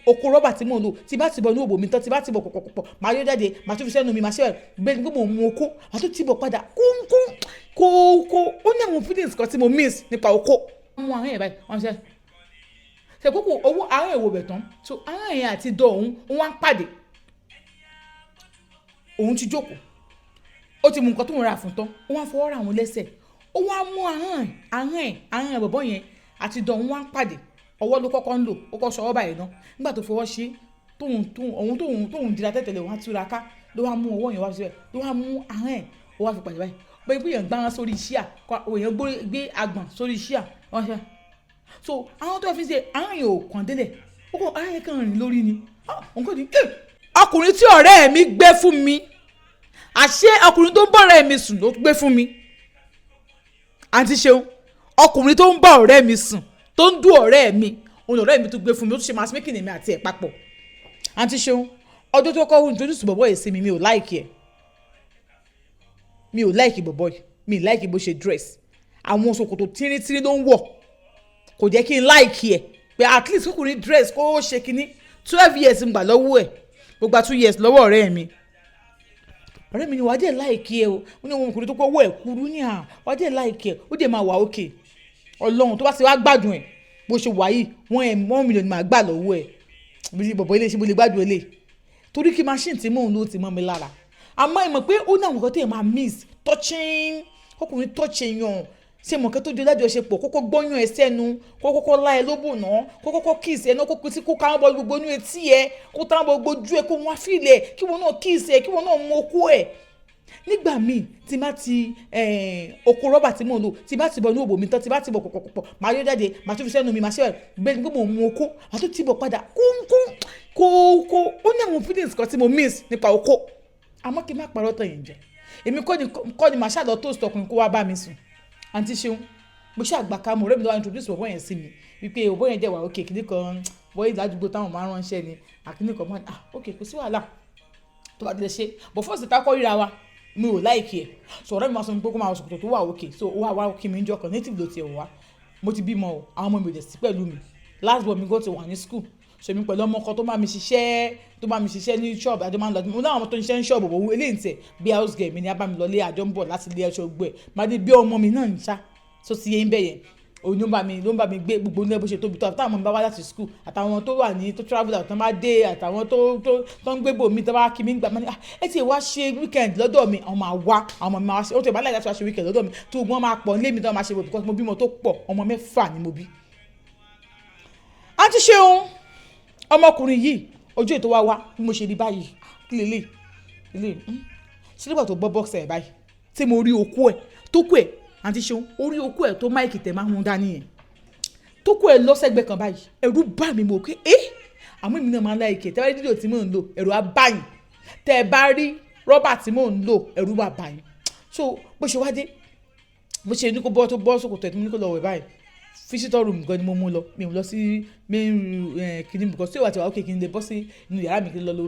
Oko rọ́bà tí mò ń lò, tí bá ti bọ̀ ní òbò mi tán, tí bá ti bọ̀ pọ̀pọ̀pọ̀, màá yọ jáde, màá tún fi sẹ́nu mi, màá ṣe bẹ́ẹ̀ ni pé mò ń mu okó, màá tún ti bọ̀ padà kúnkún kó kó. Ó ní àwọn feelings kan tí mo miss nípa okó. Wọ́n mú ahọ́n yẹn báyìí, wọ́n ṣe ṣe kókó owó ahọ́n ẹ̀ wò bẹ̀ tán. So ahọ́n yẹn àti dọ̀ òun wọ́n á pàdé. Òun ti jókòó, ó ti mú nǹkan tó ń ra fún tán, ó wá fọwọ́ ra àwọn lẹ́sẹ̀, ó wá mú ahọ́n ẹ̀ bọ̀bọ̀ yẹn àti dọ̀ òun wá pàdé. Ọwọ́ ló kọ́kọ́ ń lò, ó kọ́ sọ ọwọ́ báyìí ná. Nígbà tó fọwọ́ ṣe tóun tóun òun tóun tóun dira tẹ́tẹ̀lẹ̀, òun á túra ká, ló wá mú ọwọ́ yẹn wá síbẹ̀, ló wá mú ahọ́n ẹ̀, ó wá fi pàdé báyìí bẹ́ẹ̀ bí èèyàn gbá wọn sórí iṣíà, èèyàn gbé agbọ̀n sórí iṣíà wọ́n ṣe. So àwọn tó fi ṣe ahọ́n yẹn ò kàn délẹ̀, ó kàn ahọ́n yẹn kàn rìn lórí ni. Òun kò ní ọkùnrin tí ọ̀rẹ́ mi gbé fún mi, àṣé ọkùnrin tó ń bá ọ̀rẹ́ mi sùn ló gbé fún mi. Àǹtí Ṣeun, ọkùnrin tó ń bá ọ̀rẹ́ mi sùn, tó ń dún ọ̀rẹ́ mi, òun ọ̀rẹ́ mi tó gbé fún mi. Ó tún ṣe matchmaking èmi àti ẹ̀ papọ̀. Àǹtí Ṣeun, ọjọ́ tó kọ́ introduce bọ̀bọ̀ yìí sí mi, mi ò like ẹ̀. Mi ò like bọ̀bọ̀ yìí, mi ò like bó ṣe dress. Àwọn ṣòkòtò tínríntírín ló ń wọ̀, kò jẹ́ kí n like ẹ̀, pé at least kúkúrú dress kó ṣe kínní. 12 years ń gbà lọ́wọ́ ẹ̀, mo gba 2 years lọ́wọ́ ọ̀rẹ́ mi. Ọ̀rẹ́ mi ni wàá dẹ̀ like ẹ o. Ó ní ohun ọkùnrin tó kọ́ owó ẹ̀ kúrú ní à, wàá dẹ̀ like ẹ, ó dẹ̀ máa wà òkè. Ọlọ́run, tó bá ti wá gbádùn ẹ̀ bó ṣe wà yìí, wọ́n ẹ̀ 1 million máa gbà lọ́wọ́ ẹ̀. Bí bọ̀bọ̀ ilé ṣe mo lè gbádùn ilé, torí kí machine tí mò ń lò ti mọ́ mi lára. Àmọ́ ẹ mọ̀ pé ó ní àwọn nǹkan tó yẹ máa miss, touching, ọkùnrin touch èèyàn, ṣe mọ̀ kí tó di lájọṣepọ̀, kókó gbọ́yàn ẹ sẹ́nu, kó kọ́kọ́ lá ẹ lóbò náà, kó kọ́kọ́ kiss ẹ náà, kó kó kó káwọn bọ gbogbo inú etí ẹ, kó táwọn bọ gbogbo ojú ẹ, kó wọn feel ẹ, kí wọn náà kiss ẹ, kí wọn náà mú okó ẹ. Nígbà míì, tí bá ti oko rọ́bà tí mò ń lò, tí bá ti bọ̀ ní òbò mi tán, tí bá ti bọ̀ pọ̀pọ̀pọ̀, màá yọ jáde, màá tún fi sẹ́nu mi, màá ṣe bẹ́ẹ̀ ni pé mò ń mu okó, màá tún ti bọ̀ padà kúnkún kó kó. Ó ní àwọn feelings kan tí mo miss nípa okó. Àmọ́ kí n má parọ́ tàn yín jẹ, èmi kọ́ ni màá ṣàlọ́ toast ọkùnrin kó wá bá mi sùn. Àǹtí Ṣeun, mo ṣe àgbà ká mo. Ọ̀rẹ́ mi ló wá introduce bọ̀bọ̀ yẹn sí mi, wípé bọ̀bọ̀ yẹn dẹ̀ wà òkè kìíní kan bọ́yì ládùúgbò táwọn máa ń ránṣẹ́ ni àkíní kan máa. Ah, ok, kò sí wàhálà tó bá tilẹ̀ ṣe. But first ta kọ́ ríra wa, mi ò like ẹ̀. So ọ̀rẹ́ mi máa sọ mi pé kó máa wọ ṣòkòtò tó wà òkè. So ó wá wá kí mi ń jọ kan, native ló tiẹ̀ wá. Mo ti bímọ o, àwọn ọmọ mi ò dẹ̀ sí pẹ̀lú mi. Last born mi gan ti wà ní school. So èmi pẹ̀lú ọmọ kan tó bá mi ṣiṣẹ́ ní ṣọ́ọ̀bù, àjọ máa ń lọ. Mo náà, àwọn ọmọ tó ń ṣiṣẹ́ ní ṣọ́ọ̀bù òwò eléyìí tẹ̀ bí house girl mi ni, a bá mi lọ lé, àjọ ń bọ̀ láti ilé ẹ̀ṣọ́ gbọ́ ẹ̀ máa dé bí ọmọ mi náà ń ṣá. So ti yé ń bẹ̀ yẹn, òun ló ń bá mi gbé gbogbo ní bó ṣe tóbi tó. Àtàwọn ọmọ mi bá wá láti school, àtàwọn tó wà ní tó travel out tó bá dé, àtàwọn tó ń gbé bò mí tó bá kí mi gbà máa ní, "Ah, ẹ ti wá ṣe weekend lọ́dọ̀ mi." Àwọn máa wá, àwọn ọmọ mi máa wá ṣe, ó ti bá láì láti wá ṣe weekend lọ́dọ̀ mi, tó gbọ́n máa pọ̀ nílé mi tó máa ṣe, because mo bímọ tó pọ̀, ọmọ mẹ́fà ni mo bí. Àǹtí Ṣeun, ọmọkùnrin yìí, ojú ètò wa wá bí mo ṣe rí báyìí, kí lélẹ̀ lélẹ̀ ṣé nígbà tó bọ́ boxer ẹ̀ báyìí tí mo rí okó ẹ̀ tó kú ẹ̀. Àǹtí Ṣeun, orí okó ẹ̀ tó mic tẹ̀ máa ń hun dání yẹn, tó kú ẹ̀ lọ́sẹ̀gbẹ̀ kan báyìí, ẹ̀rù bà mí. Mo pé ẹ́, àmọ́ èmi náà máa ń like. Tẹ́ bá rí fídíò tí mò ń lò, ẹ̀rù á bà yín. Tẹ́ ẹ bá rí rọ́bà tí mò ń lò, ẹ̀rù wà bà yín. So bó ṣe wá dé, bó ṣe ní kó bọ́, tó bọ́ sókòtò ẹ̀, tó ní kó lọ wẹ̀ báyìí, visitor room gan ni mo mú lọ. Mi ò lọ sí main kìíní, because tí ó wà tí wà ókè kí n lè bọ́ sí inú yàrá mi, kí n lọ lo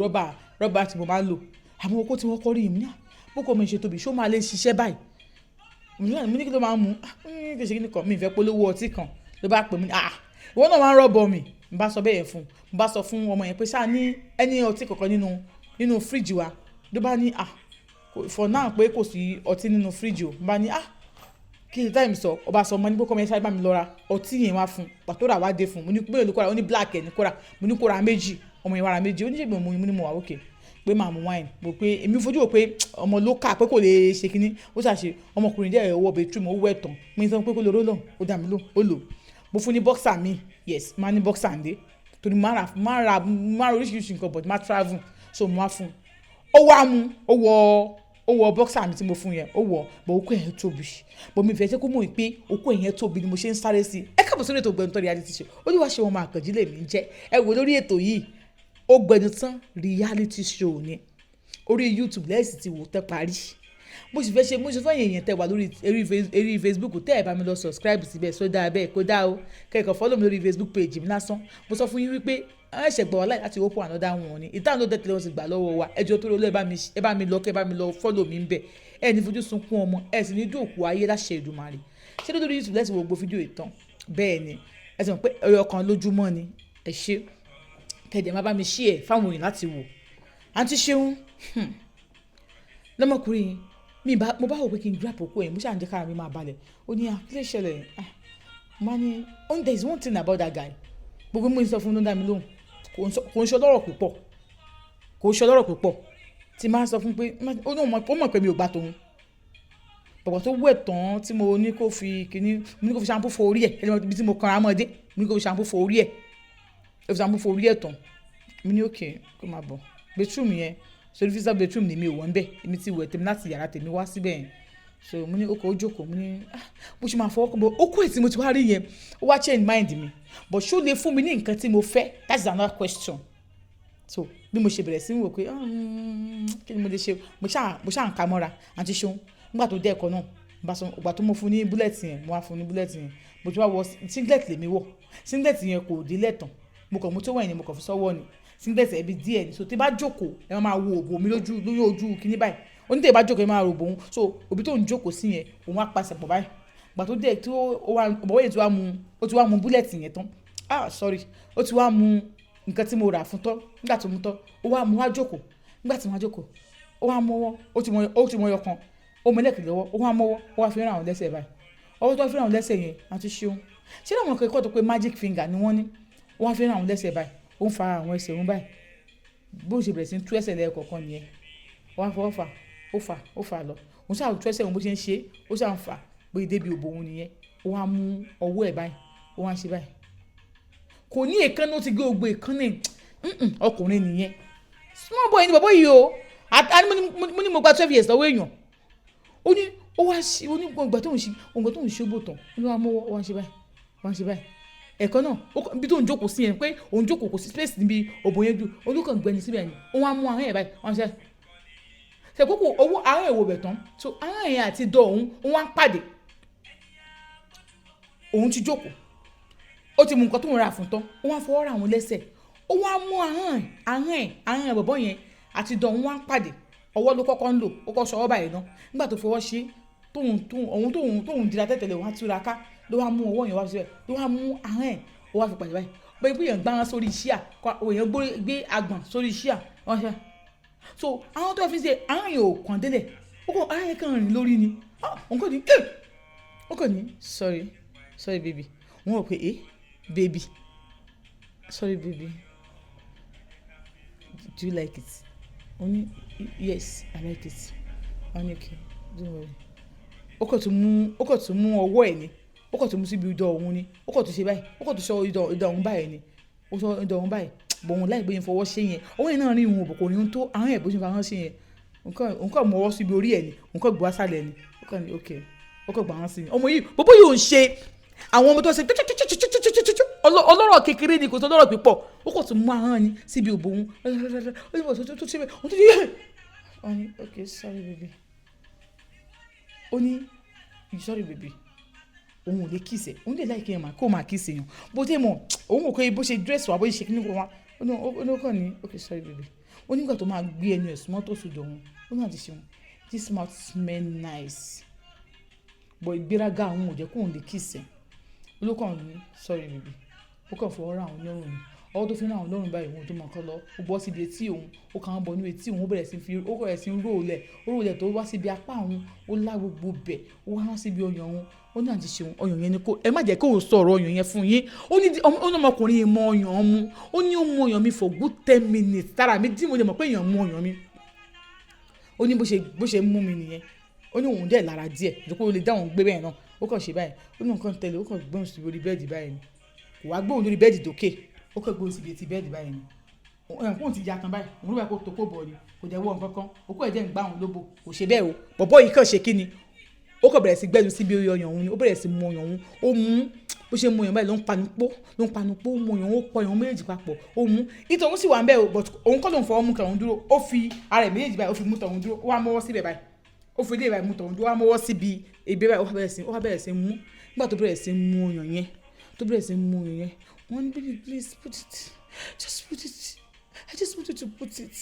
rọ́bà tí mo máa ń lò. Àmọ́ okó tí wọ́n kọ́ rí yìí, ní bókò mi ṣe tóbi, ṣó máa lè ṣiṣẹ́ báyìí? Mo ní kí ló máa ń mú kí ṣe kí ni kan, mi ìfẹ́ polówó ọtí kan ló bá pè mí. Ah, ìwọ náà máa ń rọ́bọ mi. N bá sọ bẹ́ẹ̀ yẹn fún un, n bá sọ fún ọmọ yẹn pé ṣáà ní ẹni ọtí kankan nínú fíríjì wa. Ló bá ní, ah, for now pé kò sí ọtí nínú fíríjì o. N bá ní, ah, kí ni time sọ? Ọba sọ ọmọ ní pé kọ́mọ yẹn sáré bá mi lọ ra ọtí yẹn wá fún un. Pàtó rà wá dé fún un, mo ní pé èlò kóra, ó ní black ẹ̀ ní kóra. Mo ní kóra méjì, ọmọ yẹn wá ra méjì. Ó ní ṣègbè mo ní mo wà ókè pé màá mu wine. Mo pé èmi fojú wò pé ọmọ ló kà pé kò lè ṣe kínní. Ó ṣàṣe ọmọkùnrin díẹ̀ wọ bedroom, ó wẹ̀ tán. Mo ní sọ pé kó lè rólò, ó dà mí lò, ó lò. Mo fún ní boxer mi. Yes, máa ní boxer ǹdé torí máa ra oríṣiríṣi nǹkan, but máa travel, so mo wá fún un. Ó wá mu, ó wọ boxer mi tí mo fún yẹn, ó wọ bọ̀. Okó yẹn tóbi, bọ̀ mi fẹ́ jẹ́ kó mọ̀ pé okó yẹn tóbi ni mo ṣe ń sáré sí i. Ẹ káàbọ̀ sórí ètò Ògbẹ́nután Reality Show. Olúwa ṣe wọn máa kànjí lèmi ń jẹ́. Ẹ wò lórí ètò yìí, Ògbẹ́nután Reality Show ni, orí YouTube lẹ́sìn ti wò tẹ́ parí. Mo sì fẹ́ ṣe, mo sì fẹ́ yẹn tẹ́ wà lórí eré Facebook, tẹ́ ẹ̀ bá mi lọ subscribe síbẹ̀, sódà bẹ́ẹ̀ kó dá o, kẹ́kọ̀ọ́ follow mi lórí Facebook page mi lásán. Mo sọ fún yín wípé ẹ ṣẹ̀ gbà wá láì láti open another one ni ìtàn ló dẹ́tẹ̀lé wọn sì gbà lọ́wọ́ wa. Ẹjọ́ tó lọ, ẹ bá mi lọ, kẹ́ ẹ bá mi lọ follow mi ń bẹ̀. Ẹ ní fojú sunkún ọmọ, ẹ sì ní dòkú ayé láṣẹ Èdùmàrè. Ṣé lórí YouTube lẹ́sìn wo gbogbo fídíò ìtàn? Bẹ́ẹ̀ ni, ẹ sì mọ̀ pé ẹyọ kan lójúmọ́ ni. Ẹ ṣé. Kẹ̀dẹ̀ má bá mi share fáwọn èèyàn láti wò. Àǹtí Ṣeun, lọ́mọkùnrin yìí, mi bá mo bá wò pé kí n grab okó yẹn, mo ṣáà ń jẹ́ kára mi máa balẹ̀. Ó ní, "Ah, kí ló ṣẹlẹ̀?" Ah, mo ní, oh, there is one thing about that guy. Gbogbo mo ń sọ fún un ló ń dá mi lóhùn. Kò ń ṣe ọlọ́rọ̀ púpọ̀, kò ń ṣe ọlọ́rọ̀ púpọ̀. Tí máa sọ fún pé ó ní ó mọ̀ pé mi ò gbà tòun. Bọ̀bọ̀ tó wẹ̀ tán tí mo ní kó fi kíní, mo ní kó fi shampoo fọ orí ẹ̀, ibi tí mo kanra mọ́ dé, mo ní kó fi shampoo fọ orí ẹ̀. Ó fi shampoo fọ orí ẹ̀ tán. Mo ní okay, kó máa bọ̀. Bedroom yẹn, sórí visa bedroom ni mi ò wọ̀ ń bẹ̀. Èmi ti wẹ̀ tèmi láti yàrá tèmi wá síbẹ̀ yẹn. So mo ní okay, ó jókòó. Mo ní, ah, bó ṣe máa fọwọ́ kàn bọ̀, okó ẹ̀ tí mo ti wá rí yẹn, ó wá change mind mi. But ṣó lè fún mi ní nǹkan tí mo fẹ́? That is another question. So bí mo ṣe bẹ̀rẹ̀ sí ń wò pé kí ni mo lè ṣe, mo ṣáà ń ka mọ́ra. Àǹtí Ṣeun, nígbà tó dé ẹ̀kọ́ náà, bá sọ ìgbà tó mo fún ní bullet yẹn, mo wá fún ní bullet yẹn. Mo ti wá wọ singlet lèmi wọ̀. Singlet yẹn kò dé lẹ́tàn. Mo kàn mú tó wẹ̀ ni, mo kàn fi sọ́wọ́ ni. Singlet ẹbí díẹ̀ ni. So tí bá jókòó, ẹ máa wo òbò mi lójú lójú ojú kíní báyìí. Ó ní tí ẹ bá jókòó, ẹ máa ròbò òun. So òbí tó ń jókòó sí yẹn, òun á pàṣẹ pọ̀ báyìí. Ìgbà tó dé tí ó wá, bọ̀bọ́ yẹn ti wá mu, ó ti wá mu bullet yẹn tán. Ah, sorry, ó ti wá mu nǹkan tí mo rà fún tán. Nígbà tó mu tán, ó wá mu, wá jókòó. Nígbà tí wọ́n á jókòó, ó wá mọ́wọ́, ó ti mọ ọyọ kan, ó mọ ẹlẹ́kìlẹ̀ lọ́wọ́, ó wá mọ́wọ́, ó wá fi ràn àwọn lẹ́sẹ̀ báyìí. Ọwọ́ tó fi ràn àwọn lẹ́sẹ̀ yẹn, àti ṣeun, ṣé àwọn akẹ́kọ̀ọ́ tó pé magic finger ni wọ́n ní, ó wá fi ràn àwọn lẹ́sẹ̀ báyìí, ó ń fa àwọn ẹsẹ̀ òun báyìí. Bó ṣe bẹ̀rẹ̀ sí ní tú ẹsẹ̀ lẹ́ẹ̀kọ̀ọ̀kan nìyẹn. Ó wá fọwọ́ fà, ó fà, ó fà lọ. Òun ṣáà tú ẹsẹ̀ òun, bó ṣe ń ṣe, ó ṣáà ń fà bóyá débi òbò òun nìyẹn. Ó wá mú ọwọ́ ẹ̀ báyìí, ó wá ń ṣe báyìí. Kò ní èékánná, ó ti gé gbogbo èékánná ẹ̀. Ọkùnrin nìyẹn. Small boy ni bàbá yìí o. Mo ní mo gba 12 years lọ́wọ́ èèyàn. Ó ní ó wá ṣe, ó ní ìgbà tó ń ṣe, ìgbà tó ń ṣe bò tán, ó ní wàá mọ́wọ́, ó wá ń ṣe báyìí, ó wá ń ṣe báyìí. Ẹ̀kọ́ náà, ibi tó ń jókòó sí yẹn, pé òun jókòó, kò sí space níbi òbò yẹn jù, olùkọ́ gbẹni síbẹ̀ ni. Ó wá mú ahọ́n ẹ̀ báyìí, wọ́n ṣe ṣe kókó owó ahọ́n ẹ̀ wò bẹ̀ tán. So ahọ́n yẹn àti dọ̀ òun, ó wá ń pàdé. Òun ti jókòó, ó ti mú nǹkan tó ń ra fún tán, ó wá fọwọ́ ra àwọn lẹ́sẹ̀, ó wá mú ahọ́n ẹ̀ bọ̀bọ̀ yẹn àti dọ̀ òun wá ń pàdé. Ọwọ́ ló kọ́kọ́ ń lò, ó kọ́ sọ ọwọ́ báyìí ná. Nígbà tó fọwọ́ ṣe tóun tóun òun tóun tóun dira tẹ́tẹ̀lé, òun á túra ká, ló wá mú ọwọ́ yẹn wá síbẹ̀, ló wá mú ahọ́n ẹ̀, ó wá fi pàdé báyìí, pé bí èèyàn gbára sórí ṣíà, èèyàn gbé agbọ̀n sórí ṣíà, wọ́n ṣe. So àwọn tó fi ṣe ahọ́n yẹn ò kàn délẹ̀, ó kàn ahọ́n yẹn kàn rìn lórí ni. Òun kàn ní ẹ́, ó kàn ní, "Sorry, sorry baby." Wọ́n rò pé, "Eh, baby, sorry baby, do you like it?" Ó ní, "Yes, I like it." Wọ́n ní, "Okay, don't worry." Ó kàn tún mú ọwọ́ ẹ̀ ni, ó kàn tún mú síbi idọ̀ òun ni, ó kàn tún ṣe báyìí, ó kàn tún sọ idọ̀ òun báyìí ni, ó sọ idọ̀ òun báyìí. Bọ̀ òun láì bóyá fọwọ́ ṣe yẹn, ọwọ́ yẹn náà rí ìwọ̀n kò ní tó ahọ́n ẹ̀ bó ṣe fa ahọ́n ṣe yẹn. Òun kàn mú ọwọ́ síbi orí ẹ̀ ni, òun kàn gbé wá sálẹ̀ ni. Ó kàn ní okay, ó kàn gbà wọ́n sí ni. Ọmọ yìí, bọ́bọ́ yìí ò ń ṣe àwọn ọmọ tó ṣe ọlọ́rọ̀ kékeré ni, kò tó ọlọ́rọ̀ pípọ̀. Ó kàn tún mú ahọ́n ni síbi òbò òun, ó ní bọ̀ tó ṣe bẹ́ẹ̀, òun tó ṣe yẹ. Ó ní, "Okay, sorry baby." Ó ní, "Sorry baby." Òun ò lè kiss ẹ̀, òun lè láì kí ẹ̀ máa kó máa kiss èèyàn bó dé mọ̀. Òun ò kọ́ bó ṣe dress wá, bó ṣe kíní kó wá. Ó ní ó kàn ní, "Okay, sorry baby." Ó nígbà tó máa gbé ẹnu ẹ̀ súnmọ́ tó sùn dọ̀hún, ó náà ti ṣe wọn, "This mouth smell nice," but ìgbéraga àwọn ò jẹ́ kóun lè kiss ẹ̀. Olókàn ní, "Sorry baby." Ó kàn fọwọ́ ra àwọn lọ́rùn ni. Ọwọ́ tó fi ń ra àwọn lọ́rùn báyìí, òun tó mọ̀ kọ́ lọ, ó bọ́ síbi etí òun, ó kàn án bọ̀ ní etí òun, ó bẹ̀rẹ̀ sí fi, ó bẹ̀rẹ̀ sí roll ẹ̀, ó roll ẹ̀ tó wá síbi apá òun, ó lá gbogbo bẹ̀, ó wá síbi ọyàn òun. Ó ní, "Àǹtí Ṣeun, ọyàn yẹn ni kó ẹ má jẹ́ kó o sọ̀rọ̀ ọyàn yẹn fún yín." Ó ní ọmọkùnrin yìí mọ ọyàn mu. Ó ní ó mú ọyàn mi for good 10 minutes tára mi dí, mo lè mọ̀ pé èèyàn mú ọyàn mi. Ó ní bó ṣe mú mi nìyẹn. Ó ní òun dẹ̀ lára díẹ̀ ìdókòwò ó lè dá òun gbé bẹ́ẹ̀ náà. Ó kàn ṣe báyìí, ó ní nǹkan tẹ̀lé, ó kàn gbóhùn sí orí bed báyìí ni. Kò wá gbóhùn lórí bed dókè, ó kàn gbóhùn síbi etí bed báyìí ni. Òun ti ya tán báyìí, òun ló bá kó tó kó bọ̀ ni, kò jẹ́ wọ́ nǹkan kan, òkú ẹ̀ jẹ́ ń gbá òun lóbo, kò ṣe bẹ́ẹ̀ o. Bọ̀bọ́ yìí kàn ṣe kí ni, ó kàn bẹ̀rẹ̀ sí gbẹ́nu síbi ọyàn òun ni. Ó bẹ̀rẹ̀ sí mu ọyàn òun. Ó mú, bó ṣe mu ọyàn báyìí ló ń panu pó, ló ń panu pó, ó mu ọyàn, ó pọ ọyàn méjèèjì papọ̀, ó mú ìtọ̀ òun sì wà ń bẹ́ẹ̀ o. But òun kọ́ ló ń fọwọ́ mú kàn òun dúró. Ó fi ara ẹ̀ méjèèjì báyìí, ó fi mú tọ̀ òun dúró, ó wá mọ́wọ́ síbẹ̀ báyìí, ó fi ilé báyìí mú tọ̀ òun dúró, ó wá mọ́wọ́ síbi èbè báyìí, ó wá bẹ̀rẹ̀ sí mú. Nígbà tó bẹ̀rẹ̀ sí mú ọyàn yẹn, tó bẹ̀rẹ̀ sí mú ọyàn yẹn, wọ́n ní, "Baby, please put it, just put it, I just want you to put it.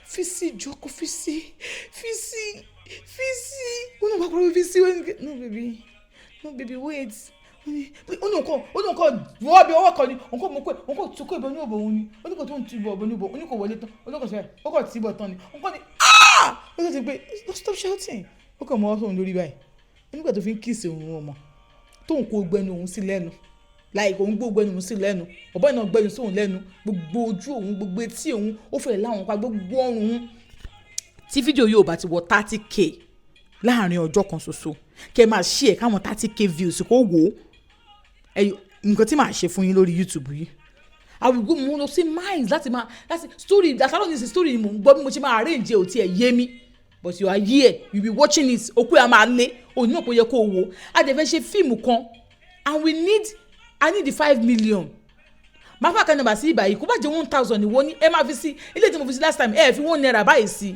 Fi sí, jókòó, fi sí, fi sí, fi sí." Wọ́n náà wá pariwo, "Fi sí." Wọ́n ní, "No baby, no baby, wait." Ó ní nǹkan wọ́ bí ọwọ́ kan ni òun kò mú pé òun kò tún kó ìbọn ní òbò òun ni. Ó ní kò tó ń tu ìbọn ní òbò, ó ní kò wọlé tán, ó ní kò sẹ́, ó kò tí ìbọn tán ni. Òun kò ní, "Ah!" Ó sì ti pé, "Stop shouting." Ó kàn mọ́ ọ́ sóun lórí báyìí. Nígbà tó fi ń kiss òun, ọmọ tóun kó gbẹnu òun sí lẹ́nu, láì òun gbó gbẹnu òun sí lẹ́nu, ọ̀bọ iná gbẹnu sóun lẹ́nu, gbogbo ojú òun, gbogbo etí òun, ó fẹ́ láwọn pa gbogbo ọrùn òun. Tí fídíò yóò bá ti wọ 30K láàrin ọjọ́ kan ṣoṣo, kẹ́ ẹ máa share káwọn 30K views kó wò ó. Ẹ nǹkan tí màá ṣe fún yín lórí YouTube yìí, àwùjọ mo lọ sí miles láti máa láti story àtàlọ́ ní sí story ni mò ń gbọ́. Bí mo ṣe máa arrange ẹ̀ ò tiẹ̀ yé mi, but you are here, you be watching it. Okú ẹ̀ máa lé òní náà kò yẹ kó o wò. A dẹ̀ fẹ́ ṣe fíìmù kan and we need I need the 5 million. Máa fà kan nọ́mbà sí ìbàyí, kó bá jẹ́ 1,000 ni wọ́n ní ẹ máa fi sí ilé tí mo fi sí last time. Ẹ fi ₦1 báyìí sí.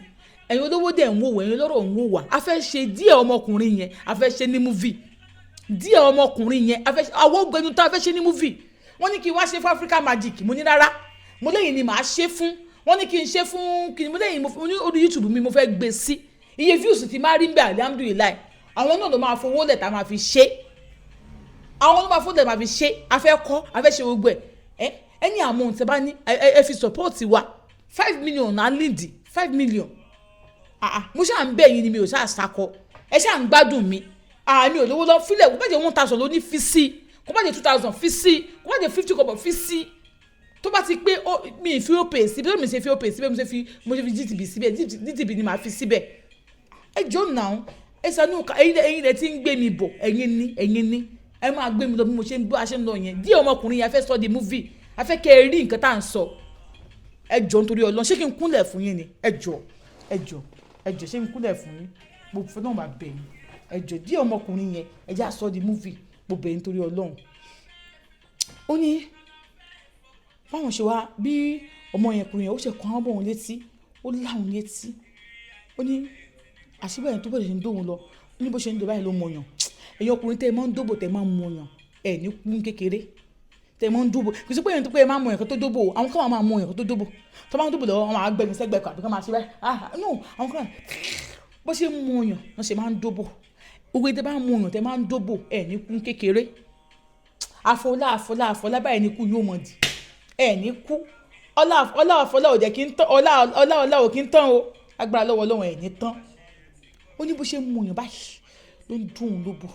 Ẹ̀yin olówó dẹ̀ ń wò wá, ẹ̀yin olóró ń wò wá. A fẹ́ ṣe díẹ̀ ọmọkùnrin yẹn, a fẹ́ ṣe ní movie. Díẹ̀ ọmọkùnrin yẹn, a fẹ́ àwọn gbẹnu tá a fẹ́ ṣe ní movie. Wọ́n ní kí n wá ṣe fún Africa Magic, mo ní rárá. Mo lẹ́yìn ni màá ṣe fún. Wọ́n ní kí n ṣe fún kí ni? Mo lẹ́yìn mo ní orí YouTube mi mo fẹ́ gbé sí. Iye views ti máa rí ń bẹ̀, alhamdulillahi, àwọn náà ló máa fowó lẹ̀ tá a máa fi ṣe. Àwọn ló máa fowó lẹ̀ máa fi ṣe. A fẹ́ kọ́, a fẹ́ ṣe gbogbo ẹ̀. Ẹ ẹni àmọ́ ohun tí a bá ní, ẹ fi support wa. 5 million náà lídìí, 5 million. Ah ah, mo ṣáà ń bẹ̀ yín ni, mi ò ṣáà sakọ. Ẹ ṣáà ń gbádùn mi. Àmì ò lówó lọ fílẹ̀. Kó bá jẹ́ 1,000 ló ní fi sí, kó bá jẹ́ 2,000 fi sí, kó bá jẹ́ 50 kọ́bọ̀ fi sí. Tó bá ti pé ó mi fi Opay sí bí mi ṣe fi Opay síbẹ̀, mo ṣe fi GTB síbẹ̀. GTB ni màá fi síbẹ̀. Ẹ jọ náà, ẹ sanu. Ẹ̀yin lẹ ti ń gbé mi bọ̀. Ẹ̀yin ni, ẹ̀yin ni ẹ máa gbé mi lọ bí mo ṣe ń bó a ṣe ń lọ yẹn. Díẹ̀ ọmọkùnrin yẹn, a fẹ́ sọ di movie, a fẹ́ kẹ́ ẹ rí nǹkan tá à ń sọ. Ẹ jọ, nítorí Ọlọ́run, ṣé kí n kúnlẹ̀ fún yín ni? Ẹ jọ, ẹ jọ, ẹ jọ, ṣé kí n kúnlẹ̀ fún yín? Mo fẹ́ náà bá bẹ̀ yín. Ẹ jọ, díẹ̀ ọmọkùnrin yẹn, ẹ jẹ́ á sọ di movie. Mo bẹ̀ yín nítorí Ọlọ́run. Ó ní báwọn ṣe wá bí ọmọ yẹn kùnrin yẹn, ó ṣe kàn án bọ̀ òun létí, ó láwọn létí. Ó ní àṣìbẹ̀ yẹn tó bẹ̀rẹ̀ sí ń dóhun lọ. Ó ní bó ṣe ń do báyìí ló mọyàn. Ẹ̀yin ọkùnrin tẹ́ ẹ máa ń dóbò, tẹ́ ẹ máa ń mọyàn, ẹ̀ ní kú kékeré. Tẹ́ ẹ máa ń dóbò, kì í ṣe pé ẹ̀yin tó pé ẹ máa ń mọyàn kan tó dóbò. Àwọn kan máa mọyàn kan tó dóbò, tó máa ń dóbò lọ́wọ́, àwọn àgbẹ̀mí sẹ́gbẹ̀ẹ́ kan àbí kan máa ṣe báyìí. Ah no, àwọn kan bó ṣe ń mọyàn wọ́n ṣe máa ń dóbò. Gbogbo tẹ́ bá ń mọyàn, tẹ́ máa ń dóbò, ẹ̀ ní kú kékeré. Àfọlá, àfọlá, àfọlá báyìí ní kú yóò mọ̀ dì. Ẹ̀ ní kú. Ọlá, ọlá, àfọlá ò jẹ́ kí n tán. Ọlá, ọlá, ọlá ò kí n tán o. Agbára lọ́wọ́ Ọlọ́run, ẹ̀ ní tán. Ó ní bó ṣe ń mọyàn báyìí ló ń dùn ún lóbò.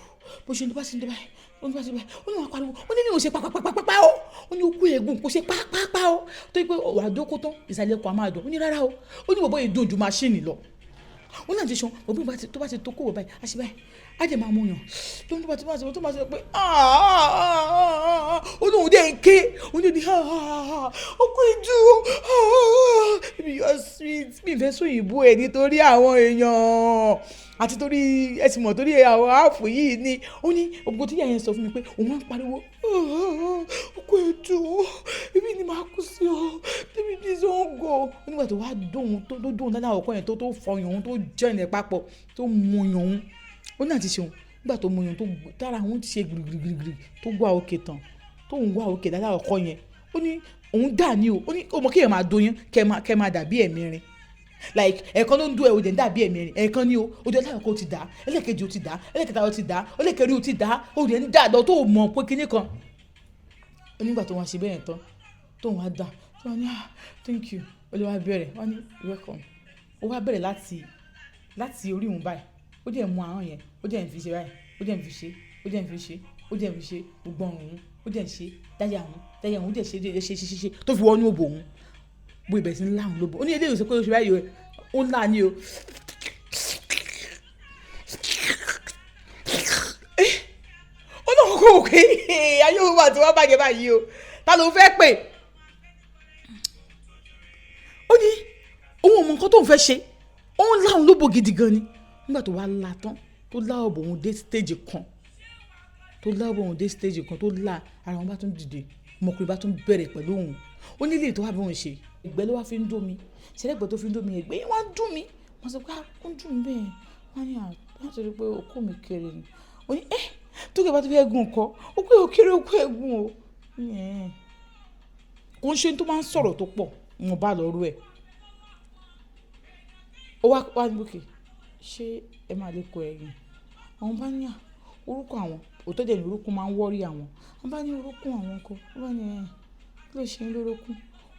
Bó ṣe ń bá ṣe ń báyìí ló ń bá ṣe báyìí. Ó ní wọn pariwo, ó ní ní òun ṣe pàpàpàpàpà o. Ó ní okú eegun kò ṣe pàpàpà o, tó yẹ pé wà á dókó tán, ìsàlẹ̀ ọkọ̀ á máa dùn. Ó ní rárá o. Ó ní bọ̀bọ̀ yìí dùn ju machine lọ. Ó náà ti sọ bọ̀bọ̀ tó bá ti tó kó wọ̀ báyìí, á ṣe báyìí, á jẹ́ máa mọyàn tó ń tó bá ti pé ó ní òun dẹ̀ ń ké. Ó ní okú ìjú, baby, you are sweet. Mi fẹ́ sọ òyìnbó ẹ̀ nítorí àwọn èèyàn àti torí ẹ sì mọ̀, torí àwọn áàfù yìí ni. Ó ní ògbó tí ìyá yẹn sọ fún mi pé òun á ń pariwo, okú ìjú, ibi ni màá kú sí o, baby, please don't go. Nígbà tó wá dóhun tó dóhun dáadáa, ọkọ yẹn tó fọyàn òun, tó jẹ́ ẹ̀ papọ̀, tó mọyàn òun, ó ní àti ṣeun. Nígbà tó mọyàn, tó tára òun ṣe gbìrìgbìrìgbìrì, tó wá òkè tán, tó ń wá òkè dáadáa ọkọ yẹn, ó ní òun dà ní o. Ó ní ó mọ kéèyàn máa doyún, kẹ́ máa dàbí ẹ̀mẹrin, like ẹ̀ẹ̀kan ló ń dún ẹ̀, o dẹ̀ ń dàbí ẹ̀mẹrin. Ẹ̀ẹ̀kan ni o. Ó dẹ̀ láyọ̀ kó o ti dà, ẹlẹ́ẹ̀kejì o ti dà, ẹlẹ́ẹ̀kẹta o ti dà, ẹlẹ́ẹ̀kẹrin o ti dà, o dẹ̀ ń dà lọ tó o mọ̀ pé kinní kan. Ó nígbà tó wá ṣe bẹ́ẹ̀ tán, tó wá dà, tó wá ní, "Ah, thank you." Ó lè wá bẹ̀rẹ̀, wá ní, "Welcome." Ó wá bẹ̀rẹ̀ láti orí òun báyìí. Ó dẹ̀ mú ahọ́n yẹn, ó dẹ̀ ń fi ṣe báyìí, ó dẹ̀ ń fi ṣe, ó dẹ̀ ń fi ṣe, ó dẹ̀ ń fi ṣe gbogbo ọrùn òun, ó dẹ̀ ń ṣe dáyà òun, dáyà òun, ó dẹ̀ ṣe ṣe ṣe ṣe ṣe tó fi wọnú òbò òun. Bó ibẹ̀ sí ń lá òun lóbò. Ó ní eléyìí ò sọ pé ó ṣe báyìí o, ó ń lá ni o. Ó náà kókó òkè ayé òun àti wọn bàjẹ́ báyìí o. Ta ló fẹ́ pè? Ó ní òun ò mọ nǹkan tóun fẹ́ ṣe. Ó ń lá òun lóbò gidi gan ni. Nígbà tó wá la tán, tó lá òbò òun dé stage kan, tó lá òbò òun dé stage kan, tó lá ara wọn bá tún dìde, ọmọkùnrin bá tún bẹ̀rẹ̀ pẹ̀lú òun. Ó ní ilé tó wà bí òun ṣe ìgbẹ́ ló wá fi ń dó mi. Ṣẹlẹ́gbẹ́ tó fi ń dó mi, ìgbẹ́ yẹn wá ń dùn mí. Wọ́n sọ pé ó ń dùn mí bẹ́ẹ̀. Wọ́n ní láti rí i pé okó mi kéré ni. Ó ní ẹ́ tó kẹ́ bá tó fẹ́ gùn kọ́, okó ẹ̀ ò kéré, okó ẹ̀ gùn o. Kò ń ṣe tó máa ń sọ̀rọ̀ tó pọ̀, mo bá lọ rú ẹ̀. Ó wá wá ní òkè, ṣé ẹ máa lè kọ ẹ̀yìn? Àwọn bá ní à, orúkọ àwọn. Òótọ́ dẹ̀ ní orúnkún máa ń worry àwọn. Wọ́n bá ní orúnkún àwọn ńkọ́. Wọ́n bá ní ẹ̀, kí ló ṣe yín lórúnkún?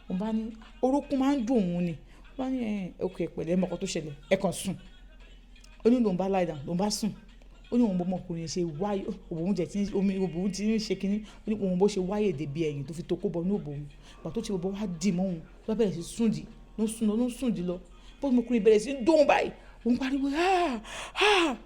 Òun bá ní orúnkún máa ń dùn òun ni. Wọ́n bá ní ẹ̀, okay pẹ̀lẹ́, ẹ mọ̀ nǹkan tó ṣẹlẹ̀, ẹ kàn sùn. Ó ní lòun bá lie down, lòun bá sùn. Ó ní òun bó ọmọkùnrin ṣe wáyé, òbò òun jẹ̀ tí omi òbò òun tí ń ṣe kíní. Ó ní òun bó ṣe wáyé dé bí ẹ̀yìn tó fi tó kó bọ inú òbò òun. Ìgbà tó ti òbò wá dì mọ́ òun, ló bá bẹ̀rẹ̀ sí sùn dì, ló ń sùn lọ, ló ń sùn dì lọ. Bó ọmọkùnrin bẹ̀rẹ̀ sí ń dùn báyìí, òun pariwo, "Ah! Ah!"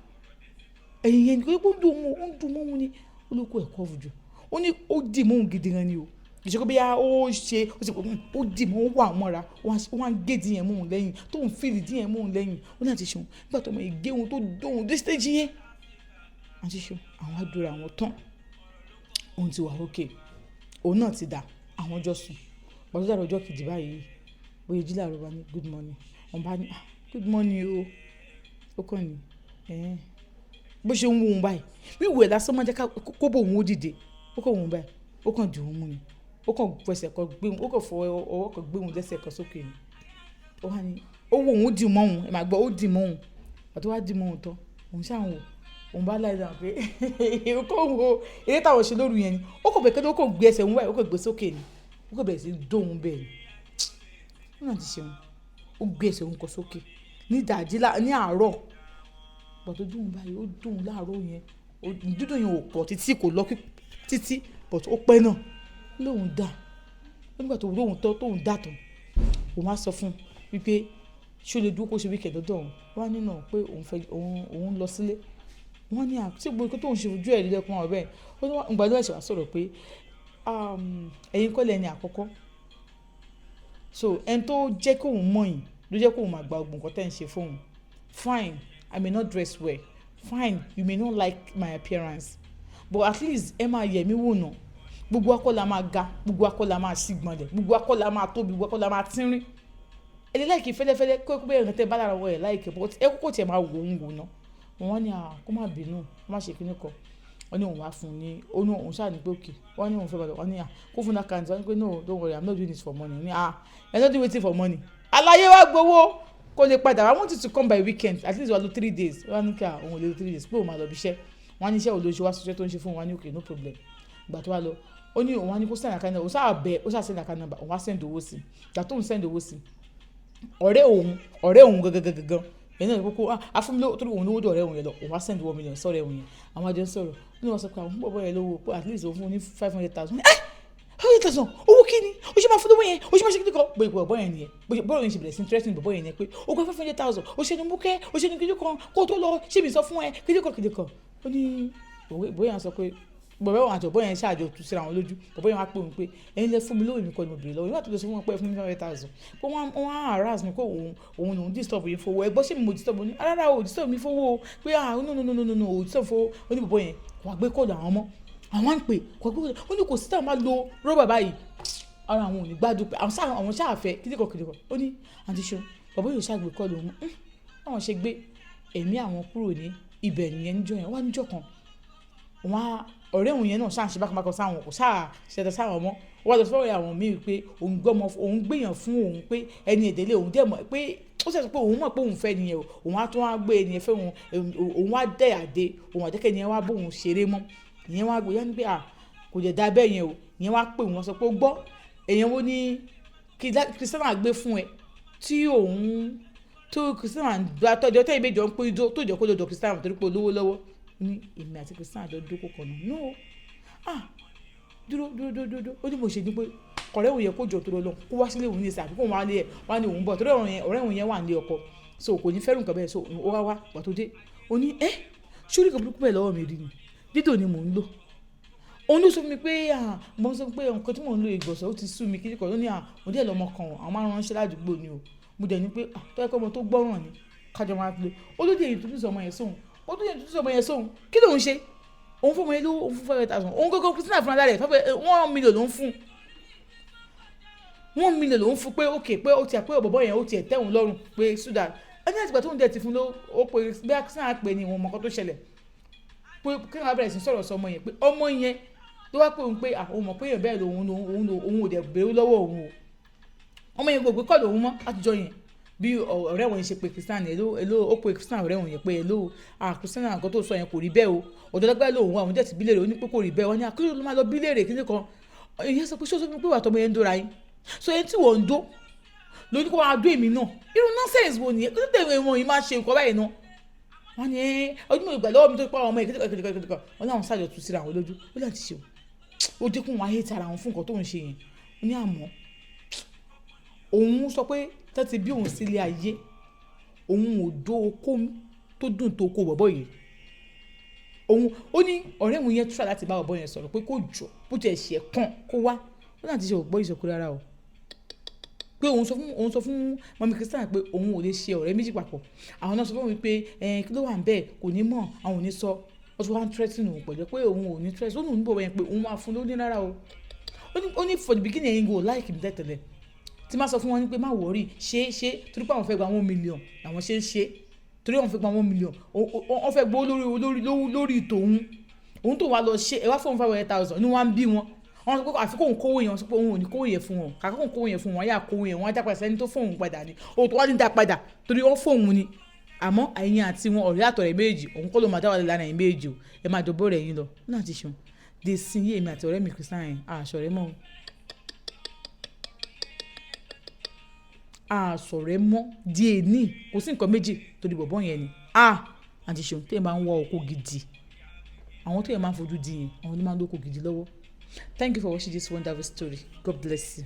Ẹ̀yìn yẹn ni pé ó ń dùn òun, ó ń dùn mọ́ òun ni. Ó ló kó ẹ̀kọ́ jù. Ó ní ó dì mọ́ òun gidi gan ni o. Kì í ṣe pé bóyá ó ṣe, ó ṣe, ó dì mọ́, ó wà mọ́ra, ó wá ń gé ìdí yẹn mọ́ òun lẹ́yìn, tó ń feel ìdí yẹn mọ́ òun lẹ́yìn. Ó ní àǹtí Ṣeun, nígbà tó ọmọ yìí gé òun tó dùn òun dé stage yẹn. Àǹtí Ṣeun, àwọn á dúró àwọn tán. Òun ti wà okay. Òun náà ti dà, àwọn jọ sùn. Ìgbà tó dàárọ̀ ọjọ́ kejì báyìí, bóyá jí láàárọ̀ bá ní good morning. Òun bá ní, "Ah, good morning o." Ó kàn ní, "Ẹ̀hẹn." Bó ṣe ń wo òun báyìí, wíwo ẹ̀ lásán máa ń jẹ́ kó bó òun ó dìde. Ó kàn wò òun báyìí, ó kàn dì òun mú ni. Ó kàn fẹsẹ̀ kan gbé òun, ó kàn fọ ọwọ́ kan gbé òun lẹ́sẹ̀ kan sókè ni. Ó wá ní, ó wo òun ó dì mọ́ òun, ẹ máa gbọ́, ó dì mọ́ òun. Ìgbà tó wá dì mọ́ òun tán, òun ṣà ń wò. Òun bá lie down pé ó kàn wo eré táwọn ṣe lóru yẹn ni. Ó kàn bẹ̀rẹ̀ kí ó kàn gbé ẹsẹ̀ òun báyìí, ó kàn gbé sókè ni. Ó kàn bẹ̀rẹ̀ sí í dó òun bẹ́ẹ̀ ni. Ó ní àǹtí Ṣeun, ó gbé ẹsẹ̀ òun kan sókè ní ìdájí ní àárọ̀. Ìgbà tó dùn òun báyìí, ó dùn òun láàárọ̀ yẹn. Dídùn yẹn ò pọ̀ títí, kò lọ títí, but ó pẹ́ náà. Lóun dà. Nígbà tó lóun tán, tóun dà tán, òun á sọ fún un wípé ṣé o lè dúró kó ṣe weekend lọ́dọ̀ òun. Ó wá nínú pé òun fẹ́, òun lọ sílé. Wọ́n ní à, ṣé gbogbo nǹkan tó ń ṣe ojú ẹ̀ lẹ́kùn àwọn bẹ́ẹ̀. Ó ní ìgbà tó ṣẹ̀ṣẹ̀ wá sọ̀rọ̀ pé, ẹ̀yin kọ́ lẹni àkọ́kọ́. So ẹni tó jẹ́ kó òun mọ̀ yín ló jẹ́ kó òun máa gba gbogbo nǹkan tí ẹ̀ ń ṣe fún òun. Fine, I may not dress well. Fine, you may not like my appearance. But at least ẹ máa yẹ̀ mí wò ná. Gbogbo wa kọ́ la máa ga, gbogbo wa kọ́ la máa sígbọnlẹ̀, gbogbo wa kọ́ la máa tóbi, gbogbo wa kọ́ la máa tínrín. Ẹ lè like fẹ́lẹ́fẹ́lẹ́ kó bẹ́ẹ̀ nǹkan tí ẹ bá lára wọ ẹ like, but ẹ kókó tí ẹ máa wò ó wò ná. Wọ́n ní à kó má bínú, kó má ṣe kíni kan. Wọ́n ní òun wá fún un ní, ó ní òun ṣáà ní pé okay. Wọ́n ní òun fẹ́ bá lọ, wọ́n ní à kó fún un account. Wọ́n ní pé no, don't worry, I'm not doing this for money. Ní à, you're not doing wetin for money. Aláyé wá gbowó kó lè padà. I want you to come by weekend, at least wá lò 3 days. Wọ́n ní kí à òun ò lè lo 3 days, pé òun máa lọ ibi iṣẹ́. Wọ́n ní iṣẹ́ wo ló ṣe wá ṣiṣẹ́ tó ń ṣe fún wọn. Ní okay, no problem. Ìgbà tó wá lọ, ó ní òun wá ní kó send account number, òun ṣáà bẹ̀, ó ṣáà send account number, òun wá send owó sí. Ìgbà tó ń send owó sí, ọ̀rẹ́ òun gangan gangan gangan ẹni náà kókó ah fún mi lówó torí òun lówó dọ̀ ọ̀rẹ́ òun yẹn lọ. Òun wá send 1 million sọ̀rọ̀ òun yẹn. Àwọn àjọ ń sọ̀rọ̀. Ó ní wọ́n sọ pé àwọn bọ̀bọ̀ yẹn lówó pé at least òun fún un ní 500,000. Ẹ́, 500,000 owó kí ni? Ó ṣe máa fún lówó yẹn, ó ṣe máa ṣe kíni kan. Bóyá bọ̀bọ̀ yẹn nìyẹn, bóyá yẹn ṣe bẹ̀rẹ̀ sí threatening bọ̀bọ̀ yẹn nìyẹn pé ó gba 500,000, ó ṣe ní múkẹ́, ó ṣe ní kíni kan kó tó lọ, ṣé mi sọ fún ẹ kíni kan kíni kan. Ó ní bóyá sọ pé bọ̀bọ̀ wọn àti bọ̀bọ̀ yẹn ṣáàjọ tú síra wọn lójú. Bọ̀bọ̀ yẹn wá pè òun pé ẹ̀yin lẹ fún mi lówó, èmi kọ́ ni mo béèrè lọ́wọ́ nígbà tó lọ sọ fún wọn pé ẹ fún mi 500,000, pé wọ́n á harass mi pé òun lòun disturb yín fowó. Ẹ gbọ́, ṣé mi mo disturb ní rárá o, disturb mi fowó o, pé ah, no, no, no, no, no, no, o disturb fowó. Ó ní bọ̀bọ̀ yẹn kò wá gbé call àwọn mọ́. Àwọn á ń pè, kò gbé call. Ó ní kò sí táwọn máa lo rọ́bà báyìí, ara àwọn ò ní gbádùn pé àwọn ṣáà fẹ́ kíndìnkàn kíndìnkàn. Ó ní àǹtí Ṣeun, bọ̀bọ̀ yóò ṣàgbé call òun. Àwọn ṣe gbé ẹ̀mí àwọn kúrò ní ibẹ̀ nìyẹn níjọ́ yẹn. Wá níjọ́ kan, wọn ọ̀rẹ́ òun yẹn náà ṣáà ń ṣe bákan bákan sáwọn, kò ṣáà ṣẹ̀dá sáwọn mọ́. Ó wá lọ sọ́rọ̀ àwọn míì pé òun gbọ́mọ, òun gbéyàn fún òun pé ẹni ìdílé òun dẹ̀ mọ̀ pé ó ṣe sọ pé òun mọ̀ pé òun fẹ́ nìyẹn o. Òun á tún wá gbé ẹni yẹn fẹ́ òun, òun á dẹ̀ àdé òun àjẹkẹ́ ni yẹn wá bóun ṣeré mọ́. Ìyẹn wá gbé yẹn ní pé à kò jẹ́ dá bẹ́ẹ̀ yẹn o. Ìyẹn wá pè wọ́n sọ pé ó gbọ́ èèyàn wo ni Christiana gbé fún ẹ tí òun tó Christiana gba tọ́jọ́ tẹ́yìn méjì ọ̀ ń pé tó jẹ́ kó lọ́dọ̀ Christiana torí pé olówó lọ́wọ́ ní èmi àti Christiana jọ dókòó kan náà. No, ah, dúró dúró dúró dúró. Ó ní mo ṣe ní pé ọ̀rẹ́ òun yẹn kó jọ tó lọ kó wá sílé òun ní ìsìn àbí kó wọn á lé ẹ̀ wá ní òun bọ̀ torí ọ̀rẹ́ òun yẹn wà ní ọkọ, so kò ní fẹ́ràn nǹkan bẹ́ẹ̀. So ó wá wá gbà tó dé, ó ní ẹ́ sórí kan burúkú bẹ́ẹ̀ lọ́wọ́ mi rí ni, dídò ni mò ń lò. Òun ló sọ fún mi pé mo sọ pé nǹkan tí mò ń lo ìgbọ̀nsẹ̀ ó ti sú mi kíkọ́. Ó ní òun díẹ̀ lọ́mọ kan, àwọn máa ń ránṣẹ́ ládùúgbò ni o. Mo dẹ̀ ní pé tó yẹ kó ọmọ tó gbọ́ràn ni kájọ máa lo. Ó ló dé introduce ọmọ yẹn sóhun, ó tó introduce ọmọ yẹn sóhun. Kí lòun ṣe? Òun fún ọmọ yẹn lówó, òun fún 500,000. Òun gógó Christina fúnra rẹ̀ 1 million ló ń fún, 1 million ló ń fún pé ok, pé ó tiẹ̀ pé bọ̀bọ̀ yẹn ó tiẹ̀ tẹ̀wọ̀n lọ́rùn pé sudan ẹni àtìgbà tó ń dẹ̀ ti fún ló ó pe bí Christina pè ní ìwọ̀n mọ̀ọ́kọ́ tó ṣẹlẹ̀ pé kí wọ́n bẹ̀rẹ̀ sí sọ̀rọ̀ sọ ọmọ yẹn pé ọmọ yẹn tó wá pé òun pé òun mọ̀ pé èèyàn bẹ́ẹ̀ lòun òun òun ò dẹ̀ béèrè lọ́wọ́ òun o. Ọmọ yẹn gbogbo kọ́ lòun mọ́ látijọ́ yẹn. Bí ọ̀rẹ́ wọn ṣe pé Christian, "Hello, hello." Ó pe Christian, ọ̀rẹ́ wọn yẹn, pé, "Hello, ah, Christian, nǹkan tó sọ yẹn kò rí bẹ́ẹ̀ o. Ọ̀dọ̀ lágbájá lòun wà, òun dẹ̀ ti bí léèrè, ó ní pé kò rí bẹ́ẹ̀." Wọ́n ní akérò ló máa lọ bí léèrè kíní kan. Ìyẹn sọ pé, ṣé o sọ fún mi pé wà tọmọ yẹn ń dóra yín? So ẹni tí wọ́n ń dó lóní kó wàá dó èmi náà? Irú nonsense wo nìyẹn? Kí ló dé wọn yìí máa ṣe nǹkan báyìí náà? Wọ́n ní ọdún mọ̀ ìgbà lọ́wọ́ mi tó pa ọmọ yìí kíníkan kíníkan kíníkan. Wọ́n láwọn sáàjọ tún síra àwọn lójú. Ó láti ṣe o, ó dínkù wọn ayé tara àwọn fún nǹkan tó ń ṣe yẹn. Ó ní àmọ́ òun sọ pé tó ti bí òun sílé ayé, òun ò dó okó tó dùn tó okó bọ̀bọ̀ yìí. Òun ó ní ọ̀rẹ́ òun yẹn try láti bá bọ̀bọ̀ yẹn sọ̀rọ̀ pé kó jọ bó tiẹ̀ ṣe kàn kó wá. Ó náà ti ṣe ògbọ́ ìsọkú rárá o, pé òun sọ fún mummy Christian pé òun ò lè ṣe ọ̀rẹ́ méjì papọ̀. Àwọn náà sọ fún mi pé ẹ kí ló wà ń bẹ́ẹ̀, kò ní mọ̀, àwọn ò ní sọ. Ó tún wá ń threaten òun pẹ̀lú pé òun ò ní threaten. Ó ní òun níbo yẹn pé òun máa fún lóní rárá o. Ó ní for the beginning, ẹ̀yin go like mi tẹ́tẹ̀lẹ̀ tí má sọ fún wọn ní pé má worry, ṣe ṣe, torí pé àwọn fẹ́ gba 1 million làwọn ṣe ń ṣe, torí àwọn fẹ́ gba 1 million, wọ́n fẹ́ gbó lórí tòun. Òun tó wá lọ ṣe ẹ wá fóun 500,000 ní wọ́n á ń bí wọn. Wọ́n sọ pé àfi kóun kówó yẹn. Wọ́n sọ pé òun ò ní kówó yẹn fún wọn. Kàkà kóun kówó yẹn fún wọn, yà kówó yẹn, wọ́n á dá padà sẹ́ni tó fóun padà ní òun tó wá ní dá padà torí wọ́n fóun ni. Àmọ́ ẹ̀yin àti wọn, ọ̀rẹ́ àtọ̀rẹ́ méjì, òun kọ́ ló máa dá wà lára ẹ̀yin méjì o. Ẹ máa jọ rẹ̀ yín lọ náà ti ṣeun dé sí yé. Èmi àti ọ̀rẹ́ mi Christian yẹn, àṣọ̀rẹ́ mọ́, àṣọ̀rẹ́ mọ́ di èní. Kò sí nǹkan méjì torí bọ̀bọ́ yẹn ni. Ah, àti ṣeun, téèyàn máa ń wá oko gidi, àwọn téèyàn máa ń fojú di yẹn, àwọn ló máa ń lóko gidi lọ́wọ́. Thank you for watching this wonderful story. God bless you.